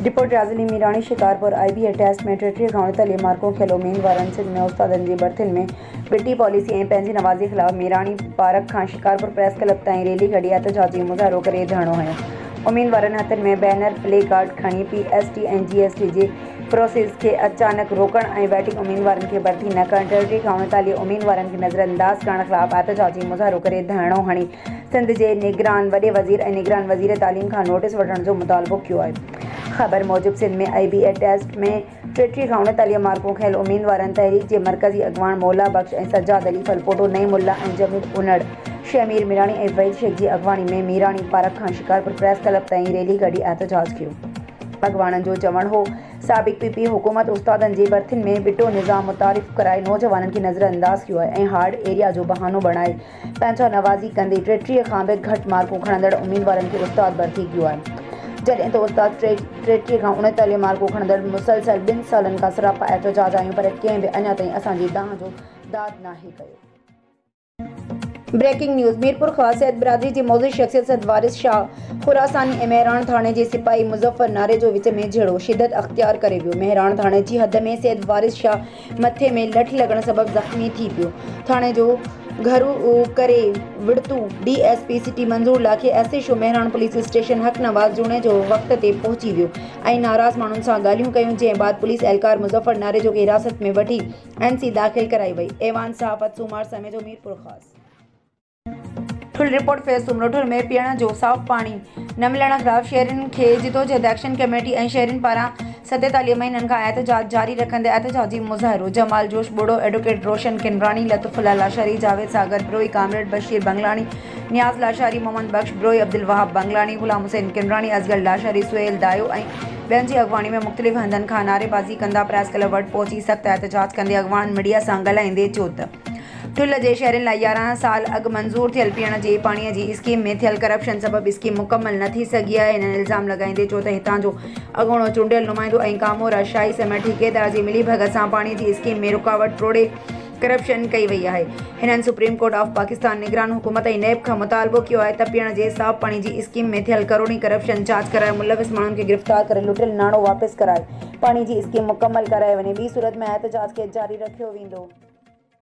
Report Riaz Ali Mirani, Shikarpur, I B A test ۾ 33 کان 39 مارڪون کنيل اميدوارن سنڌ ۾ استادن جي ڀرتين ۾ ٻٽي پاليسي ۽ پنهنجي نوازي خلاف ميراڻي پارڪ کان شڪارپور پريس ڪلب تائين ريلي ڪڍي احتجاجي مظاهرو ڪري ڌرڻو هنيو. اميدوارن هٿن ۾ بينر پلي ڪارڊ کڻي P S T ۽ G S T جي پروسيس کي اچانڪ روڪڻ ۽ ويٽنگ اميدوارن کي ڀرتي نه ڪرڻ 33 کان 39 اميدوارن کي نظرانداز ڪرڻ خلاف احتجاجي مظاهرو ڪري ڌرڻو هڻي سنڌ جي نگران وڏي وزير ۽ نگران وزير تعليم کان نوٽيس وٺڻ جو مطالبو ڪيو آهي. خبر موجب سنڌ ۾ آء بي اي ٽيسٽ ۾ 33 کان 39 مارڪون کنيل اميدوارن تحريڪ جي مرڪزي اڳواڻ مولا بخش ۽ سجاد علي ڦلپوٽو، نعيم الله ۽ جميل انڙ، شهمير ميراڻي ۽ وحيد شيخ جي اڳواڻي ۾ ميراڻي پارڪ کان شڪارپور پريس ڪلب تائين ريلي ڪڍي احتجاج ڪيو. اڳواڻن جو چوڻ هو سابق پي پي حڪومت استادن جي ڀرتين ۾ ٻٽو نظام متعارف ڪرائي نوجوانن کي نظرانداز ڪيو آهي ۽ هارڊ ايريا جو بهانو بڻائي پنهنجا نوازي ڪندي 33 کان به گهٽ مارڪون کڻندڙ اميدوارن کي استاد ڀرتي ڪيو آهي جڏهن ته استاد 33 کان 39 مارڪون کڻندڙ مسلسل ٻن سالن کان سراپا احتجاج آهيون پر ڪنهن به اڃا تائين اسان جي دانهن جو داد ناهي ڪيو. بريڪنگ نيوز، ميرپورخاص، سيد برادري جي معزز شخصيت سيد وارث شاهه خراساني ۽ مهراڻ ٿاڻي جي سپاهي مظفر ناريجو وچ ۾ جهيڙو شدت اختيار ڪري ويو، مهراڻ ٿاڻي جي حد ۾ سيد وارث شاهه مٿي ۾ لٺ لڳڻ سبب زخمي ٿي پيو، ٿاڻي جو گهرو ڪري وڙتو، D S P city Manzoor Lakhi, S H O Mehran police station Haq Nawaz Junejo وقت تي پهچي ويو ۽ ناراض ماڻهن سان ڳالهيون ڪيون، جنهن بعد پوليس اهلڪار مظفر ناريجو کي حراست ۾ وٺي اين سي داخل ڪرائي وئي، ايوان صحافت سومار سميجو ميرپورخاص. ٺل رپورٽ فيض سومرو ٺل ۾ پيئڻ جو صاف پاڻي نه ملڻ خلاف شهرين کي جدوجهد ايڪشن ڪميٽي ۽ شهرين پاران 47 مهينن کان احتجاج جاري رکندي احتجاجي مظاهرو جمال جوش ٻوڙو ايڊووڪيٽ روشن ڪنراڻي لطف الله لاشاري جاويد ساگر بروهي ڪامريڊ بشير بنگلاڻي نياز لاشاري محمد بخش بروهي عبدالوهاب بنگلاڻي غلام حسين ڪنراڻي اصغر لاشاري سهيل دايو ۽ ٻين جي اڳواڻي ۾ مختلف هنڌن کان نعريبازي ڪندا پريس ڪلب وٽ پهچي سخت احتجاج ڪندي اڳواڻن ميڊيا سان ڳالهائيندي چيو ته ٺل جي شهرين لاء 11 سال اڳ منظور ٿيل پيئڻ جي پاڻي جي اسڪيم ۾ ٿيل ڪرپشن سبب اسڪيم مڪمل نه ٿي سگهي آهي هنن الزام لڳائيندي چيو ته هتان جو اڳوڻو چونڊيل نمائندو ۽ ڪامورا شاهي سميت ٺيڪيدار جي ملي ڀڳت سان پاڻي جي اسڪيم ۾ رڪاوٽ ٽوڙي ڪرپشن ڪئي وئي آهي. هنن سپريم ڪورٽ آف پاڪستان، نگران حڪومت ۽ نيب کان مطالبو ڪيو آهي ته پيئڻ جي صاف پاڻي جي اسڪيم ۾ ٿيل ڪروڙين ڪرپشن جاچ ڪرائي ملوث ماڻهن کي گرفتار ڪري لٽيل ناڻو واپس ڪرائي پاڻي جي اسڪيم مڪمل ڪرائي وڃي ٻي صورت ۾ احتجاج کي جاري رکيو ويندو.